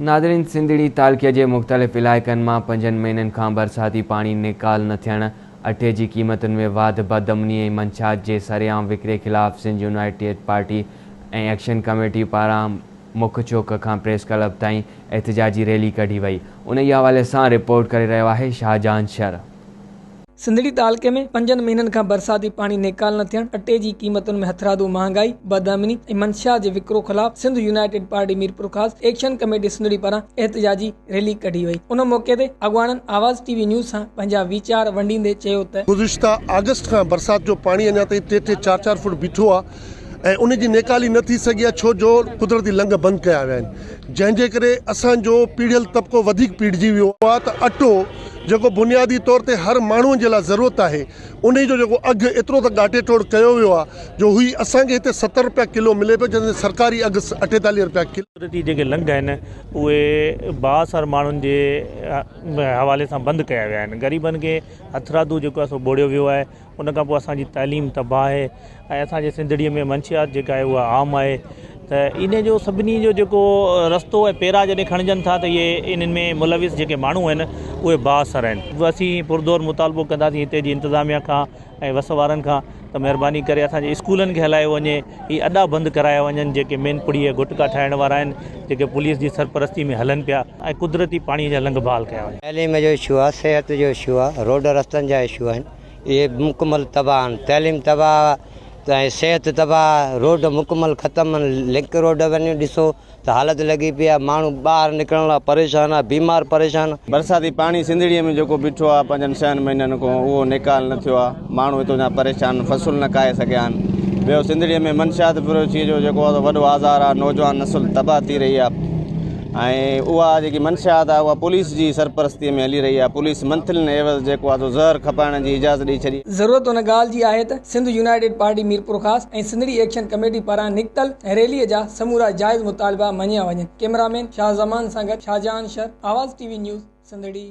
ناظرين سنڌڙي تعلقي جي مختلف علائقن مان پنجن مهينن کان برساتي پاڻي نيڪال نه ٿيڻ، اٽي جي قيمتن ۾ واڌ، بدامني ۽ منشيات جي سرعام وڪري خلاف Sindh united party ۽ action committee پاران مک چوڪ کان پريس ڪلب تائين احتجاجي ريلي ڪڍي وئي انهي حوالي سان رپورٽ ڪري رهيو آهي شاهجهان شر. سنڌڙي تعلقي ۾ پنجن مهينن کان برساتي پاڻي نيڪال نه ٿيڻ، اٽي جي قيمتن ۾ هٿرادو مهانگائي، بدامني ۽ منشيات جي وڪرو خلاف Sindh united party Mirpurkhas action committee Sindhri پاران احتجاجي ريلي ڪڍي وئي. ان موقعي تي اڳواڻن آواز ٽي وي نيوز سان پنهنجا ويچار ونڊيندي چيو ته. گذشته آگسٽ کان برسات جو پاڻي اڃا تائين ٽي ٽي چار چار فوٽ بيٺو آهي ۽ ان جي نيڪالي نه ٿي سگهي آهي ڇو جو قدرتي لنگهه بند ڪيا ويا آهن جنهن جي ڪري اسان جو پيڙهيل طبقو وڌيڪ پيڙهجي ويو آهي ته اٽو جيڪو بنيادي طور تي هر ماڻهو جي لاء ضرورت آهي انهي جو جيڪو اگهه ايترو ته ڳاٽي ٽوڙ ڪيو ويو آهي جو هي اسان کي هتي 70 رپيا ڪلو ملي پيو جڏهن ته سرڪاري اگهه 48 رپيا ڪلو. قدرتي جيڪي لنگهه آهن اهي بااثر ماڻهن جي حوالي سان بند ڪيا ويا آهن غريبن کي هٿرادو جيڪو آهي سو ٻوڙيو ويو آهي ان کان پوء اسان جي تعليم تباهه آهي ۽ اسان جي سنڌڙيء ۾ منشيات جيڪا آهي اها عام آهي ته ان جو سڀني جو جيڪو رستو ۽ پيرا جڏهن کڻجن ٿا ته اهي انهن ۾ ملوث جيڪي ماڻهو آهن اهي بااثر آهن. اسين پرزور مطالبو ڪنداسين هتي جي انتظاميا کان ۽ وس وارن کان ته مهرباني ڪري اسان جي اسڪولن کي هلايو وڃي هي اڏا بند ڪرايا وڃن جيڪي مين پڙي ۽ گٽڪا ٺاهڻ وارا آهن جيڪي پوليس جي سرپرستي ۾ هلن پيا ۽ قدرتي پاڻي جا لنگهه بحال ڪيا وڃن. تعليم جو اشو آهي صحت جو اشو آهي روڊ رستن جا اشو آهن. اهي مڪمل تباهه آهن تعليم تباهه ۽ صحت تباهه روڊ مڪمل ختم آهن لنڪ روڊ وڃي ڏسو ته حالت لڳي پئي آهي ماڻهو ٻاهر نڪرڻ لاء پريشان آهي بيمار پريشان. برساتي پاڻي سنڌڙيء ۾ جيڪو بيٺو آهي پنجن ڇهن مهينن کان اهو نيڪال نه ٿيو آهي ماڻهو هتو جا پريشان فصل نه ڪاهي سگهيا آهن ٻيو سنڌڙيء ۾ منشيات فروشيء جو جيڪو آهي سو وڏو آزار آهي نوجوان نسل تباهه ٿي رهي آهي ۽ اها جيڪي منشيات آهي اها پوليس جي سرپرستي ۾ هلي رهي آهي پوليس منٿلين عيوض جيڪو آهي سو زهر کپائڻ جي اجازت ڏئي ڇڏي. ضرورت ان ڳالهه جي آهي ته Sindh united party Mirpurkhas ۽ Sindhri action committee پاران نڪتل ريلي جا سمورا جائز مطالبا مڃيا وڃن. ڪئميرا مين شاهه زمان سان گڏ شاهجهان شر، آواز ٽي وي نيوز، سنڌڙي.